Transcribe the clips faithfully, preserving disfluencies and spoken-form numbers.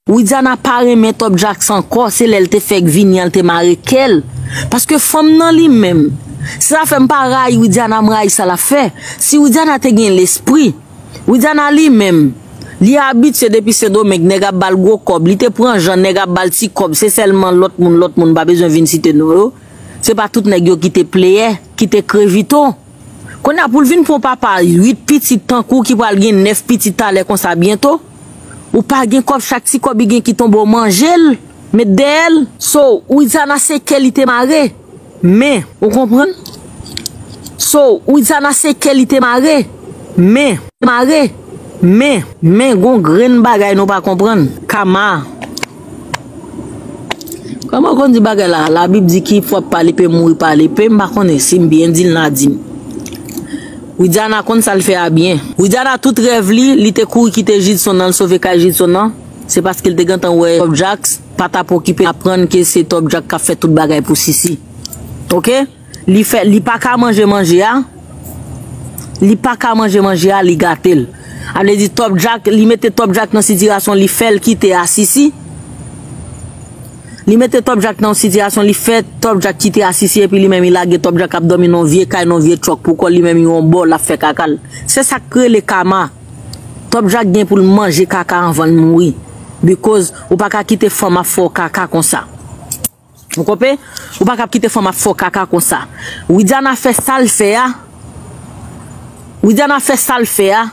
Widiana pa renmen Top Jack ankò, se lè l te fèk vini an l te mare kè l. Paske fanm nan li menm, se sa fè m pa rayi Widiana, m rayi sa l ap fè. Si Widiana te gen lespri, Widiana li menm, li abitye depi Sendomeng, nèg ap ba l gwo kòb, li te pran jan nèg ap ba l ti kòb, se sèlman lòt moun, lòt moun, m pa bezwen vin site non yo, se pa tout nèg yo ki te pleyè, ki te krevito. Kounye a pou l vin pran papa uit pitit tankou w ki pral gen nèf pitit talè konsa byento, ou pa gen kòb, chak ti kòb li gen ki tonbe w manje l, met dèyè l. So, Widiana se kè li te mare. Men, ou konprann? So, Widiana se kè li te mare. Men, mare. Men, men, gon grenn bagay nou pa konprann. Kama. Kòman w konn di bagay la? Labib di ki fwa pa lepe mouri pa lepe, m pa konnen si m byen di l nan di m. Widiana konn sa l fè a byen. Widiana tout rèv li, li te kouri kite Jidson nan, l sove kay Jidson nan. Se paske l te gentan wè Top Jack pa t ap okipe aprann ke se Top Jack k ap fè tout bagay pou Sisi. Oke? Li fè, li pa ka manje manje a. Li pa ka manje manje a, li gate l. A vle di Top Jack, li mete Top Jack nan sitiyasyon, li fè l kite a Sisi. Li mete Top Jack nan yon sitiyasyon, li fè Top Jack kite a Sisi, epi li menm li lage Top Jack ap dòmi nan yon vye kay, nan yon vye truck pou kò l, li menm yon bò, l ap fè kaka l. Se sa k rele kama. Top Jack gen pou l manje kaka anvan l mouri. Because ou pa ka kite fanm ap fè w kaka konsa. Ou konprann? Ou pa ka kite fanm ap fè w kaka konsa. Widiana fè sa l fè a. Widiana fè sa l fè a.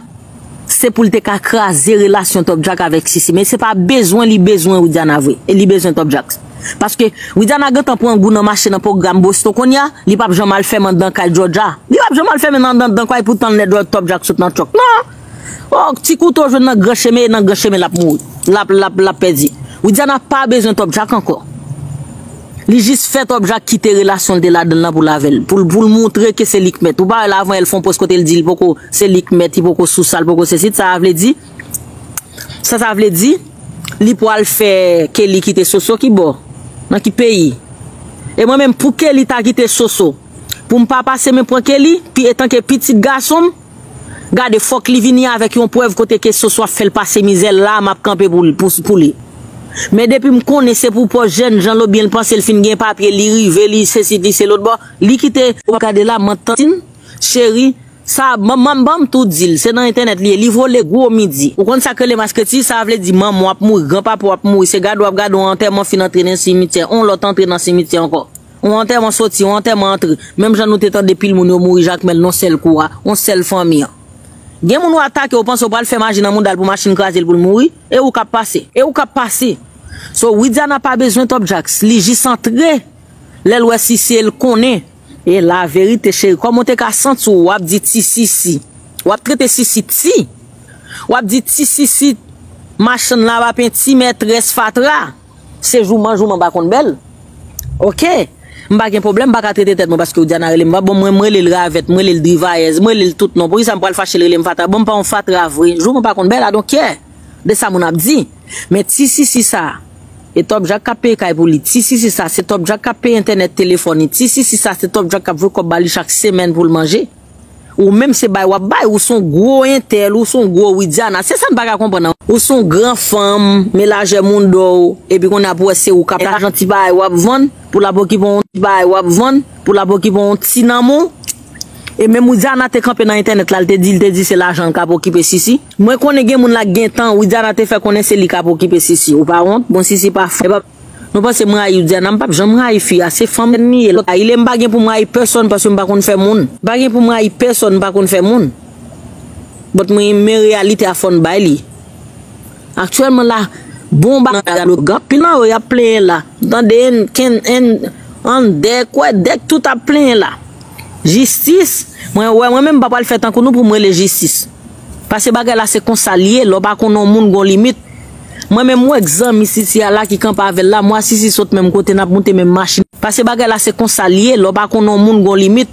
Se pou l te ka kraze relasyon Top Jack avèk Sisi. Men se pa bezwen li bezwen Widiana vre. E li bezwen Top Jack. Paske Widiana gentan pran gou nan mache nan pwogram Boston kounye a, li p ap janm al fèmen anndan kay Georgia. Li p ap janm al fèmen anndan, anndan kay pou tann lè Top Jack sot nan truck. Non! Oh, ti kouto jwenn nan gran chemen, e nan gran chemen l ap mouri. L ap, l ap, l ap pèdi. Widiana pa bezwen Top Jack ankò. Li jis fè Top Jack kite relasyon l te ladan l lan pou l avè l. Pou l, pou l montre ke se li k mèt. Ou pa wè l avan yè l fè yon pòs kote l di l poko, se li k mèt, li poko sou sa, l poko sesi. Sa vle di, sa, sa vle di, li pral fè Kelly kite Soso ki bò? Nan ki peyi? E mwen menm, pou Kelly ta kite Soso, pou m pa pase men pran Kelly, pi, etanke pitit gason m, gade, fòk li vini avèk yon prèv kote ke Soso ap fè l pase mizè la, m ap kanpe pou, pou, pou li. Men depi m konnen se pou pòs jènjan l oubyen l panse l fin gen papye, li rive, li sesi, li se lòt bò, li kite, w ap gade la, mant tantin, cheri, sa, ban, ban, ban m tou di l, se nan entènèt li ye, li vole gwo midi. Ou konn sa k rele maskreti, sa vle di manman w ap mouri, granpapa w ap mouri, se gade w ap gade yon antèman fin antre nan simityè, yon lòt antre nan simityè ankò. Yon antèman soti, yon antèman antre. Menm jan nou te tande pil moun yo mouri Jakmèl nan sèl kou a, yon sèl fanmi an. Gen moun ou atake, ou panse ou pral fè maji nan mouda l pou machin kraze l pou l mouri, e ou k ap pase, e ou k ap pase. So, Widiana pa bezwen Top Jack, li jis antre, lè l wè Sisi e l konnen. E laverite, cheri, kòman w te ka santi w, w ap di ti Sisi, w ap trete Sisi ti, w ap di ti Sisi, machann lapapen, ti mètrès fatra. Se jouman, jouman pa konn bèl. Oke. M pa gen pwoblèm, m pa ka trete tèt mwen paske Widiana rele m. Bon, mwen, m rele l ravèt, m rele l drivayèz, m rele l tout non. Poukisa m pral fache l rele m fatra? Bon, m pa yon fatra vre. Jouman pa konn bèl, I don't care de sa moun ap di. Men ti Sisi sa, e Top Jack k ap peye kay pou li. Ti Sisi sa, se Top Jack k ap peye entènèt telefòn li. Ti Sisi sa, se Top Jack k ap voye kòb ba li chak semèn pou l manje. Ou menm se bay w ap bay, ou se yon gwo entèl, ou se yon gwo Widiana. Se sa n pa ka konprann nan. Ou se yon gran fanm, men lajè moun dò w, epi kounye a pou wè se ou k ap lajan ti bagay w ap vann, pou l ap okipe yon ti bagay w ap vann, pou l ap okipe yon ti nanm ou. E menm Widiana te kanpe nan entènèt la, l te di, l te di se lajan l k ap okipe Sisi. Mwen konnen gen moun la k gen tan, Widiana te fè konnen se li k ap okipe Sisi. Ou pa wont? Bon, Sisi pa fè, e pa Nou panse m rayi Widiana, m p ap janm rayi fi a, se fanm li ye, lòt a li ye, m pa gen pou m rayi pèsonn paske m pa konn fè moun. M pa gen pou m rayi pèsonn, m pa konn fè moun. But mwen, men reyalite a fò n bay li. Aktyèlman la, bon bagay la, anpil nan yo y ap plenyen la. M tande en, ken, en, an dèk, wè dèk tout ap plenyen la. Jistis, mwen wè, mwen menm m pa pral fè tankou nou pou m rele jistis. Paske bagay la se konsa l ye, lè w pa konn yon moun gon limit. Mwen menm m wè k zanmi Sisi a la ki kanpe avè l la, m wè Sisi sot menm kote n ap moute menm machin. Paske bagay la se konsa l ye, lè w pa konn yon moun gon limit.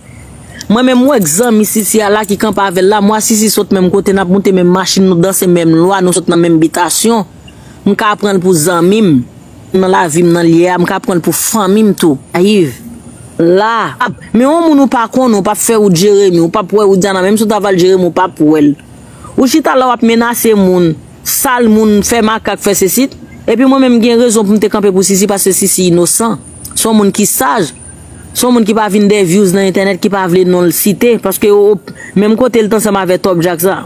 Mwen menm m wè k zanmi Sisi a la ki kanpe avè l la, m wè Sisi sot menm kote n ap moute menm machin, nou danse menm lwa, nou sot nan menm bitasyon. M ka pran l pou zanmi m. Nan lavi m nan l ye a, m ka pran l pou fanmi m tou. Ayiv. La, ap, men yon moun ou pa konnen, ou p ap fè wout Jeremi, ou p ap wè Widiana, menm si w ta va l Jeremi, ou p ap wè l. Ou chita la w ap menase moun, sal moun, fè makak, fè sesi. Epi mwen menm gen rezon pou m te kanpe pou Sisi, paske Sisi inosan. Se yon moun ki saj. Se yon moun ki pa vin dèyè views nan entènèt, ki pa vle non l site. Paske o, menm kote l t ansanm avè Top Jack sa.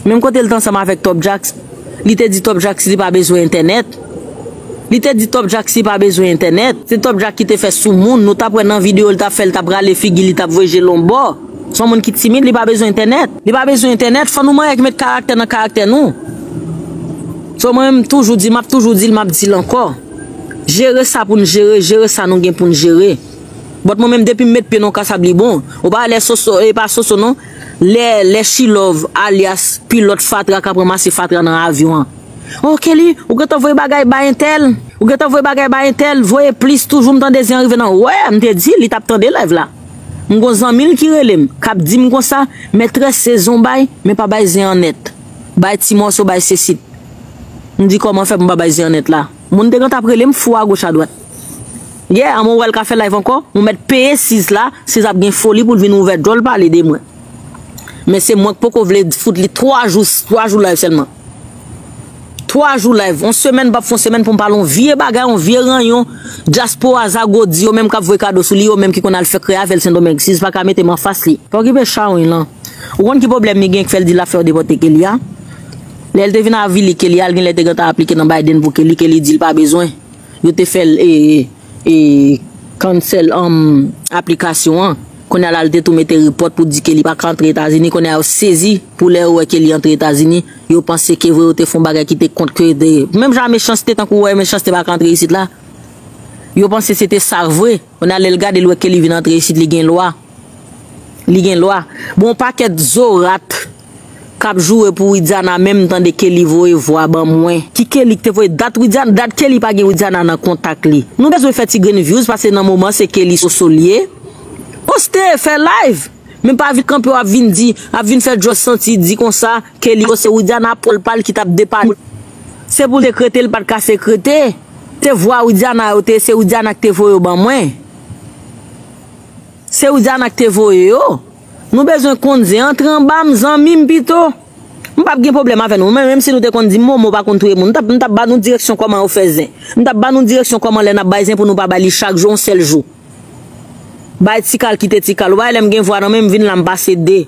Menm kote l t ansanm avèk Top Jack, li te di Top Jack si li pa bezwen entènèt. Li te di Top Jack si li pa bezwen entènèt. Se Top Jack ki te fè sou moun. Nou t ap wè nan videyo l t ap fè, l t ap rale figi, li t ap voye je l yon bò. Se yon moun ki timid, li pa bezwen entènèt. Li pa bezwen entènèt, fò nou manyen k met karaktè nan karaktè nou. So mwen menm toujou di, m ap toujou di l, m ap di l ankò. Jere sa pou n jere, jere sa nou gen pou n jere. But mwen menm depi m met pye nan yon kasab li bon. Ou pa wè lè Soso, e pa Soso non. Lè, lè Chilove, alyas Pilòt Fatra k ap ranmase fatra nan avyon an. Oh Kelly, ou gentan voye bagay bay entèl. Ou gentan voye bagay bay entèl, voye plis toujou, m tande zen an rive nan. Wè, m te di li t ap tande live la. M gon zanmi l ki rele m, k ap di m konsa, mètrès se zen w bay, men pa bay zen an nèt. Bay ti mòso, bay sesit. M di kòman fè pou m pa bay zen an nèt la. Moun te gentan ap rele m fou agoch adwat. Yeah, an mwen wè l ka fè live ankò, mwen mèt peye Siz la, Siz ap gen foli pou l vin ouvè djòl pale de mwen. Men se mwen k poko vle fout li twa jou, twa jou live sèlman. Twa jou live, yon semèn, m p ap fè yon semèn pou m pale yon vye bagay, yon vye ranyon. Dyaspora zagodi, yo menm k ap voye kado sou li, yo menm ki konn al fè krè avè l Sendomeng, Siz pa ka mete m anfas li. Pa okipe Sharon lan. Ou konn ki pwoblèm li gen k fè l di l ap fè yo depòte Kelly a? Lè l te vin avili Kelly a, l genlè te gentan aplike nan Biden pou Kelly, Kelly di l pa bezwen. Yo te fè l, e, e, cancel, um, aplikasyon an. Kounye a la, l te tou mete repòt pou di Kelly pa ka antre Etazini. Kounye a yo sezi pou lè yo wè Kelly antre Etazini. Yo panse ke vre yo te fè yon bagay ki te kont ke de. Menm jan Mechanste, tankou w wè Mechanste pa ka antre isit la. Yo panse se te sa vre. Kounye a lè l gade, l wè Kelly vin antre isit, li gen lwa. Li gen lwa. Bon, pakèt zorat k ap joure pou Widiana menm tande Kelly voye vwa ban mwen. Ki Kelly k te voye dat Widiana, dat Kelly pa gen Widiana nan kontak li. Nou bezwen fè ti grenn views, paske nan moman se Kelly Soso l ye. Poste, fè live. Men pa vin kanpe w ap vin di, ap vin fè Djòs santi di konsa, Kelly se Widiana pwòp pa l ki t ap depann. Se pou l te krete, l pa t ka sekrete. Se vwa Widiana yo te, se Widiana k te voye yo ban mwen. Se Widiana k te voye yo. Nou bezwen konn zen, antre anba m, zanmi m pito. M p ap gen pwoblèm avè nou. Men menm si nou te konn di m Momo pa konn touye moun, m t ap, m t ap ba nou direksyon kòman yo fè zen. M t ap ba nou direksyon kòman lè n ap bay zen pou nou pa bay li chak jou, yon sèl jou. Bay ti kal, kite ti kal. Ou pa wè lè m gen vwa nan men m, vin la m pase de.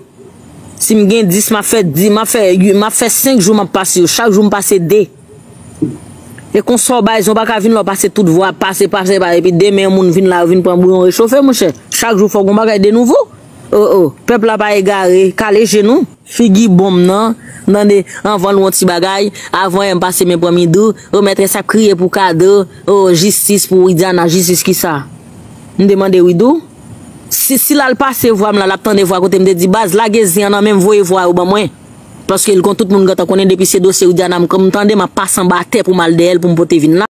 Si m gen dis, m ap fè di, m ap fè, m ap fè senk jou m ap pase yo. Chak jou m pase de. E konsa w bay zen, w pa ka vin la w pase tout vwa, pase, pase, pase, epi demen yon moun vin la, yo vin pran bouyon rechofe, monchè. Chak jou fò gon bagay de nouvo. Oh, oh, pèp la pa egare, kale je nou. Figi bonm nan, tande, anvan l yon ti bagay, avan yè m pase men pran Midou, oh, mètrès ap kriye pou kado, oh, jistis pou Widiana, jistis kisa? M te mande Widou. Si, si l al pase vwa m la, l ap tande vwa kote m te di, baz, lage zen an nan men m, voye vwa yo ban mwen. Paske l kon tout moun gentan konnen depi se dosye Widiana m, m tande, m ap pase anba tè pou m al dèyè l pou m pote vin la.